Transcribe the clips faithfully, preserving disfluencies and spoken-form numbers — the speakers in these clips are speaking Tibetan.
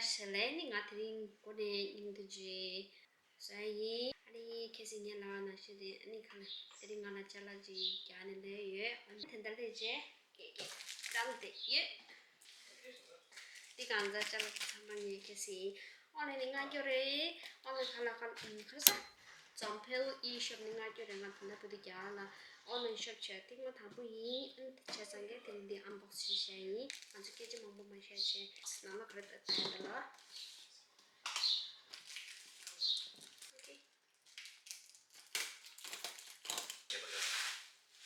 ཞལ་ལས་ནི་ང་དེ་རིང་འགོ་ནས་སྙིང་དུ་འཇུས་བཟོ་ཡ་ཡིན། ཨ་ནི་ཁྱེད་ཚོས་ངའི་ལ་ན་ཤེས་ཏེ་ཨ་ནི་ཁ་ལ་དེ་རིང་ང་ལ་ཅ་ལག་ཅིག་རྒྱག་ནས་ལས་ཡོད། ཨ་ནི་དེ་འདྲ་ལས་བྱས་ཀྱེ་ཀྱེ་བཏང་སྟེ་ཡོད། འདི་གང་ཟག་ཅ་ལག་ཚང་མ་ངས་ཁྱེད་ཚོས་ཨོན་ལན་ནས་མངགས་རྒྱུ་རེད། ཨོན་ལན་ག་ལ་ག་ལ་ག་ས། འཛམ་བུ་ཨི་ཤོབ་ནས་མངགས་རྒྱུ་རེད། ང་ད་ལྟ་བུ་དུ་རྒྱ་ལ་ཨོན་ལན་ཤོབ་བྱས་ཐེངས་མ་དང་པོ་ཡིན། ཨ་ནི་དེ་བྱས་ཙང་གི་དེ་རིང་འདི་ཨན་བོག་སི་བྱས་ཡིན། ང་ཚོ་སྐད་ཆ་མང་པོ་མ་བཤད་བྱས་ནང་ལ་ག་རེ་ལྟ་ལྟ་ཡིན་ལ།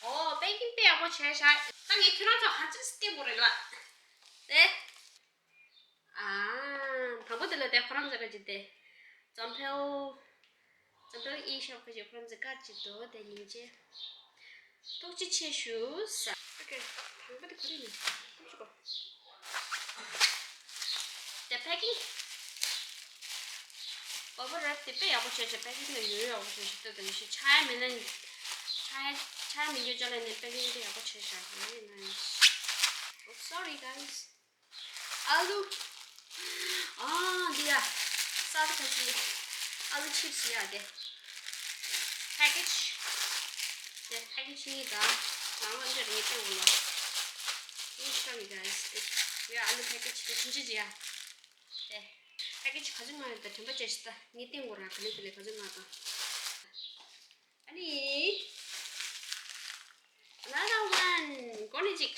ཨོ་པེ་ཀིང་དཔེ་ཡག་པོ་བྱས་ཤག་ད་ངས་ཁྱོད་རང་ཚོ་ག་ཚོད་སྟེར་དགོས་རེད་ལ། དེ། ཨ། དང་པོ་དེ་ལ་དེ་ཁོ་རང་ཚོ་ག་ཅིག་དེ། འཛམ་བུ། འཛམ་བུ་ཨི་ཤོབ་ཁ་ཅིག་ཁོ་རང་ཚོ་ག་ཅིག་དོ་དེ་སྙིང་རྗེ། ཐུགས་རྗེ་ཆེ་ཞུ་ས། ཨོ་ཁེ། དང་པོ་དེ་ག་རེ་ཡིན། ཐུགས་རྗེ་ཆེ། དེ་པེ་ཀིང་། བ་བ་རབ་དེ་དཔེ་ཡག་པོ་བྱས་ཤག་པེ་ཀིང་དེ་ཡོད་ཡག་པོ་བྱས་ཤག་ལྟོས་དང་ཡོད་ཤག་ཆ་ཡ་མེད་ན། ཆ་ཡ་ཆ་ཡ་མི་འགྱོད་ཅག་ལ་ནི་པེ་ཀིང་དེ་ཡག་པོ་བྱས་ཤག Very nice. Oh, sorry, guys. ཨ་ལུ། ཨ་འདི་ཡ། ས་ཁ་ཅིག་ཨ་ལུ་ཆིབ་སི་ཡ་དེ། ཕེ་ཀེ་ཇི། དེ་ཕེ་ཀེ་ཇི་གཉིས་དང་། ནང་ལ་འདི་རེད་སྟེང་འོང་ལ། Oh, sorry, guys. དེ་ཡ་ཨ་ལུ་ཕེ་ཀེ་ཇི་དེ་ཕྱིན་ཆད་ཅི་ཡ། དེ་ཕེ་ཀེ་ཇི་ག་ཚོད་མངགས་ཡོད་ད་དྲན་པ་བྱས་ཤིག་ད་ངས་སྟེང་འོང་ར་ག་ལེ་ག་ལེ་ག་ཚོད་མངགས་དང་། ཨ་ནི། Another one. གོ་ནི་ཅིག་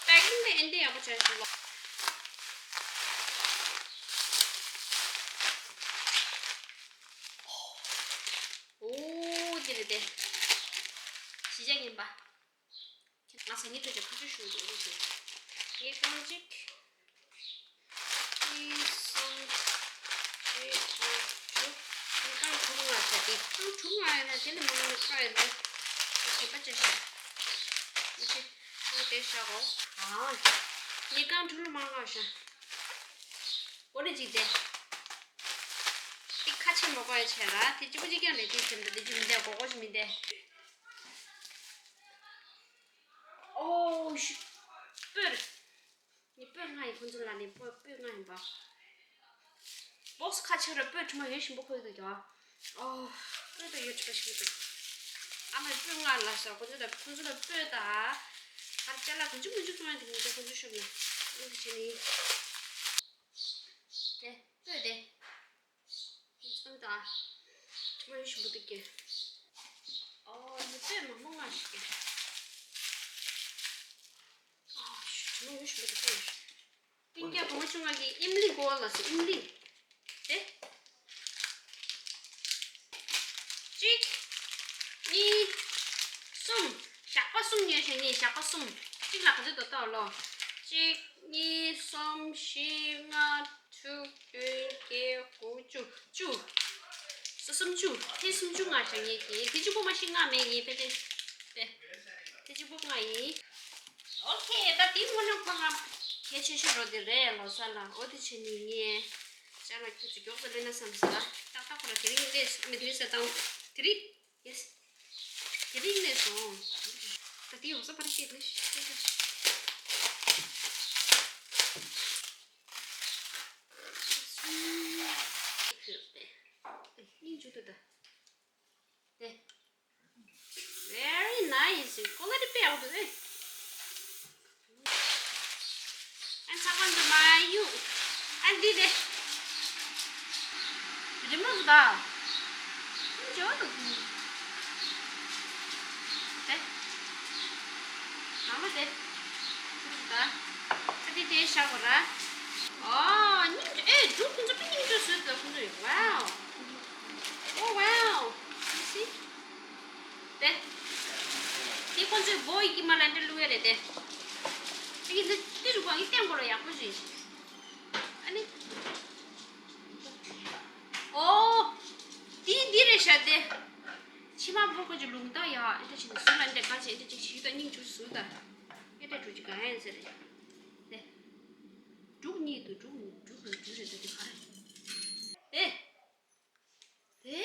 པེ་ཀིང་དེ་ཨེ་འདྲ་ཡག་པོ་བྱས་ཤིག་ལོ། ཨོ། འདི་རེད་དེ། གཞིས་ཆགས་རྔན་པ། ང་ཟ་སྙིང་འདོད་ཀྱི་ཁ་ཆུ་ཤོར་འདུག་ལོ་ཞེས། ངས་རྐང་གཅིག་གཉིས། གསུམ། བཞི། བཅུ། དྲུག་ངས་རྐང་དྲུག་མངགས་བྱས་ཏེ། རྐང་དྲུག་མངགས་ཡོད་ན་དེ་ལས་མང་བ་ནི་ཁ་ཡོད་འདུག་ཁ་ཞིབ་པ་བྱས་ཤག་ཨོ་ཁེ། ཨོ་དེ་བཞག་གོ་ཨ། ངས་རྐང་དྲུག་ལ་མ་མངགས་ཤག་འོ་ན་ཅིག་དེ། དེ་ཁ་ཆེ་མ་དགོས་ཡ་བྱས་ར་དེ་གཅིག་པུ་གཅིག་རྐྱང་རེད། དེ་བྱས་འདུག་དེ་གཅིག་མི་འདྲ་གོ་གོ་ཞིག་མི་འདྲ། ཨོ་ཤི། སྤོས་རེད། ངས་སྤོས་མངགས་ཡིན། ཁོང་ཚོ་ལ་ནས་སྤོས་སྤོས་མངགས་ཡིན་པ། བོག་སི་ཁ་ཕྱེ་ར་སྤོས་དྲི་མ་ཡོད་ཞིམ་པོ་ཁོལ་འདུག་ཀྱང་། ཨོ། སྤོས་དང་ཡོད་ཆོག་པ་ཞིག་འདུག་ཨ་མས་སྤོས་མངགས་ལ་ཟེར། ཁོང་ཚོ་ལ་ཁོང་ཚོ་ལ་སྤོས་དང་། གར་ཅ་ལག་གང་བྱུང་མང་བྱུང་གཏོང་ཡ་དེ་ཉིན་ཁོང་ཚོ་ཤོབ་ནས་ཨེ་འདི་བྱས་ནས། དེ་སྤོས་དེ། ཚོན་དང་། དྲི་མ་ཡོད་ཞིམ་པོ་འདུག་ཀྱང་། ཨོ་ཡོད་པས་མང་པོ་མངགས་ཤིག་ཀྱང་། ཨ་ཞུ་དྲི་མ་ཡོད་ཞིམ་པོ་འདུག་ཀྱང་། སྤུན་ཀྱག་བུ་མོ་ཆུང་ང་གིས་ཨིམ་ལི་གོ་ལ་སོ་ཨིམ་ལི། དེ། གཅིག་གཉིས། གསུམ། ཞག་པ་གསུམ་ཉོས་བྱས་ནས་ཞག་པ་གསུམ། གཅིག་ལ་ག་ཚོད་དུ་བཏང་ལོ། གཅིག་གཉིས། གསུམ། བཞི། ལྔ། དྲུག་བདུན། བརྒྱད། དགུ། བཅུ། བཅུ། སོ་སུམ་ཅུ། ཐེངས་སུམ་ཅུ་མངགས་བྱ་ངེས་ཀྱི་དེ་གཅིག་པོ་མ་ཤི་མངགས་མེད་ངེས་པས་ཏེ། དེ་དེ་གཅིག་པོ་མངགས་ཡིན། ཨོ་ཁེ། ད་དེའི་སྔོན་ལ་ཁོ་ང་གལ་ཆེ་ཤོས་རོ་དེ་རེད་ལོ་ས་ལ། ཨོ་དེ་བྱས་ནས་ངས་ཅ་ལག་ཁྱོད་ཚོ་མགྱོགས་སུ་ལེན་ན་བསམ་ས། ཏག་ཏག་ཁོ་ར་དེ་རིང་ལས་མི་དེ་རིང་ས་དང་དེ་རིང་། Yes. དེ་རིང་ནས་བཟུང་། ད་དེ་ཡོང་ས་པར་ཤེས་ནི་ཤེས་ཤེས། སྙིང་རྗེ་འདུག་ད། དེ། Very nice. Quality དཔེ་ཡག་པོ་འདུག་ཨེ། ཨ་ཚ་པ་འདི་མ་གཡུག་ཨ་འདི་དེ། རི་མོ་ཟིག་ད། འཇོག་ཏུ་གུ། དེ། ཨ་མ་དེ། ཟིག་ད། ཨ་འདི་དེ་བཞག་གོ་ར། ཨོ་སྙིང་རྗེ་ཨེ་འབྲུག་ཁོང་ཚོ་དཔེ་སྙིང་རྗེ་བཟོས་ད་ཁོང་ཚོ་ཡོད། Wow. Oh wow. You see? དེ། དེ་ཁོང་ཚོའི་བོ་ཡི་ཀི་མ་ལ་འདྲ་བླུག་ཡ་རེད་དེ། དེ་གི་འདི་འདི་རུ་གོ་ཡི་བསྟན་གོ་ལ་ཡག་པོ་རེད། ཨ་ནི། ཨོ། དེ་འདི་རེད་ཤག་དེ། ཕྱི་མ་བོ་ཁོ་ཚོ་ལུང་ད་ཡ་ཨེ་འདྲ་བྱས་ནས་ཟུར་ལ་འདྲ་ག་བྱས་ཨེ་འདྲ་ཅིག་ཞིག་ད་སྙིང་རྗེ་ཟུར་ད། ཨེ་འདྲ་འགྲོ་ཅིག་ག་ཧན་ཟེར་རེད། དེ། འབྲུག་གཉིས་འདུག་འབྲུག་འབྲུག་འབྲུག་རེད་ད་དེ་ག་རེད། དེ། དེ།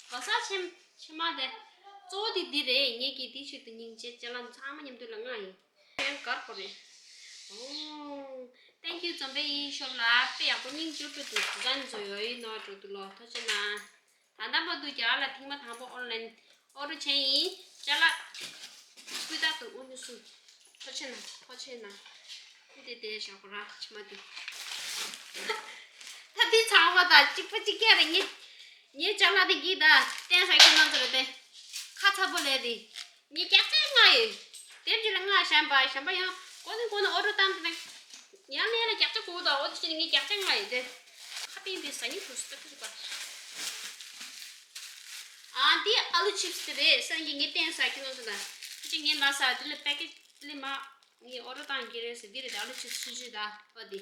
ག་ས་ཆེམ་ཆེ་མ་དེ། གཙོ་བོ་དེ་འདི་རེད། ངེད་ཀྱིས་དེའི་ཆེད་དུ་སྙིང་རྗེ་ཅ་ལག་ཚང་མ་མཉམ་དུ་ལ་མངགས་ཡིན། ཡང་དགར་དགོས་རེད། ཨོ། Thank you འཛོམས་པའི་ཡིན་ཤོབ་ལ་དཔེ་ཡག་པོ་སྙིང་རྗེ་པོ་འདུག་དེ་ཚོ་ཡོད་ཡིན་ནོ་འགྲོ་འདུག་ལོ། ཐུགས་རྗེ་གནང་། ད་ལྟ་བར་དུ་རྒྱ་གར་ལ་ཐེངས་མ་དང་པོ་ཨོན་ལན་ཨོ་ཌར་བྱས་ཡིན། ཅ་ལག་སྤུས་དག་ཏུ་དངོས་གནས་སུ། ཐུགས་རྗེ་གནང་། ཐུགས་རྗེ་གནང་། འདི་དེ་བཞག་གོ་ར་ཕྱི་མ་དེ། ད་འདི་ཚང་མ་ད་གཅིག་པ་གཅིག་རྐྱང་རེད། ངས་ངའི་ཅ་ལག་དེ་གིས་ད་བསྟན་ས་ཁྱོད་རྣམ་ཚོ་ལ་བསྟན། ཁ་ཚ་པོ་ལས་དེ། ངས་རྒྱག་ཚད་ང་ཡོད། དེབ་ཅིག་ལ་ང་གཞན་པ་གཞན་པ་ཡང་གོ་ནི་གོ་ནི་ཨོ་ཌར་བཏང་དེ་ནས་ཡང་ལས་ལ་རྒྱག་ཚད་གོ་ད། འོ་དེ་ཅི་ནས་ངས་རྒྱག་ཚད་ང་ཡོད་དེ། ཁ་པིན་པའི་ཟ་ཉི་ཐུག་སི་ཏག་ཏག་ཅིག་པ། ཨ་འདི་ཨ་ལུ་ཆིབ་སི་དེ་རེད། སང་ཉིན་ངས་བསྟན་ས་ཁྱོད་རྣམ་ཚོ་ད་དེ་ཅི་ངས་ལ་ས་དེ་ལ་པེ་ཀེ་ལི་མ། ངས་ཨོ་ཌར་བཏང་གི་རེད་ཟེར། འདི་རེད། ཨ་ལུ་ཆིབ་སི་སུ་ཅི་ད་ཨོ་དེ།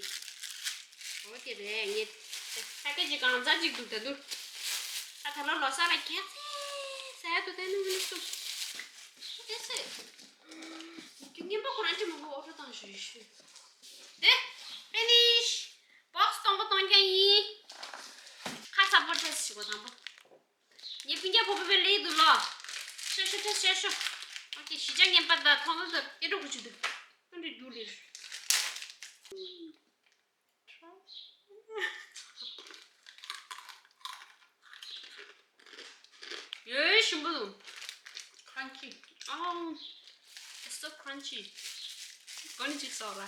ཨོ་དེ་རེད། ངས་ཕ་ཀེ་ཇི་གང་ཚ་ཅིག་འདུག་ད་དུ། ཨ་ད་ལོ་ལོ་གསར་ལ་རྒྱག་ཚད་ཟ་ཡ་དུ་བསྟན་ནོ་མིན་སུ། ཨོ་དེ་ཚེ། རྒྱུ་ངན་པ་ཁོ་རང་ཅི་མ་གོ་ཨོ་ཌར་བཏང་ཞུ་ཞུ། དེ། ཕི་ནིཤ། བོག་སི་སྟོང་པ་སྟོང་རྐྱང་ཡིན། ཁ་ཚ་པོ་ཏོག་ཙམ་ཞིག་གོ་དང་པོ། ངའི་སྤུན་ཀྱག་ཕོ་བོ་བའི་ལེགས་འདུག་ལོ། ཤ་ཤ་ཤ་ཤ་ཤ། ཨོ་ཀེ། གཞིས་ཆགས་ངན་པ་དང་མཐོང་ཚོད་དུ་ཨེ་འགྲོ་གི་ཆུ་དུ། ཨ་འདྲ་རྒྱུ་ལེར། ཡོད་ཞིམ་པོ་འདུག crunchy. Oh, it's so crunchy. གོ་ནི་ཅིག་སོགས་ལ།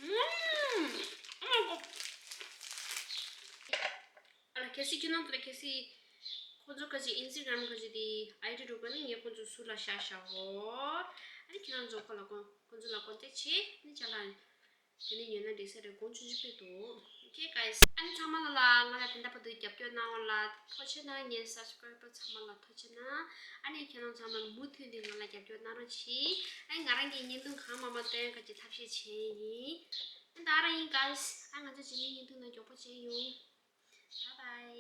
ཨུམ། Oh my god. ཨ་ལ་གལ་སྲིད་ཁྱོད་རྣམ་ཚོ་ལ་གལ་སྲིད་ཁོ་ཚོ་ཁ་ཅིག་Instagram ཁ་ཅིག་དེ་ཨའི་ཌི་འགྲོ་དགོས་ན་ངས་ཁོ་ཚོ་ཟུར་ལ་བཞག་བཞག་གོ། ཨ་ནི་ཁྱོད་རང་ཚོ་ཁོ་ལ་ཁོ་ཁོ་ཚོ་ལ་ཀོན་ཊེག་བྱེད། ཨ་ནི་ཅ་ལག་དེ་ནས་ཉོས་ན་འགྲིག་ས་རེད། གོང་ཆུང་ཆུང་དཔེ་འདུག Okay guys, ཨ་ནི་ཚང་མ་ལ་ལ་ང་ལ་དེ་འདྲ་བར་དུ་རྒྱབ་སྐྱོར་གནང་བ་ལ་ཐུགས་རྗེ་གནང་། ངའི་སབ་སི་ཀ་རའི་བར་ཚང་མ་ལ་ཐུགས་རྗེ་གནང་། ཨ་ནི་ཁྱེད་རང་ཚང་མ་མུ་མཐུད་ནས་ང་ལ་རྒྱབ་སྐྱོར་གནང་རོགས་གྱིས། ཨ་ནི་ང་རང་གི་བརྙན་ཐུང་གང་མང་མང་སྟོན་ག་ཅིག་ཐབས་ཤེས་བྱས་ཡིན། ཨ་ནི་ད་རང་ཡིན་guys. ཨ་ང་ཚོ་རྗེས་མའི་བརྙན་ཐུང་ནང་མགྱོགས་པོ་མཇལ་ཡོང་། Bye bye.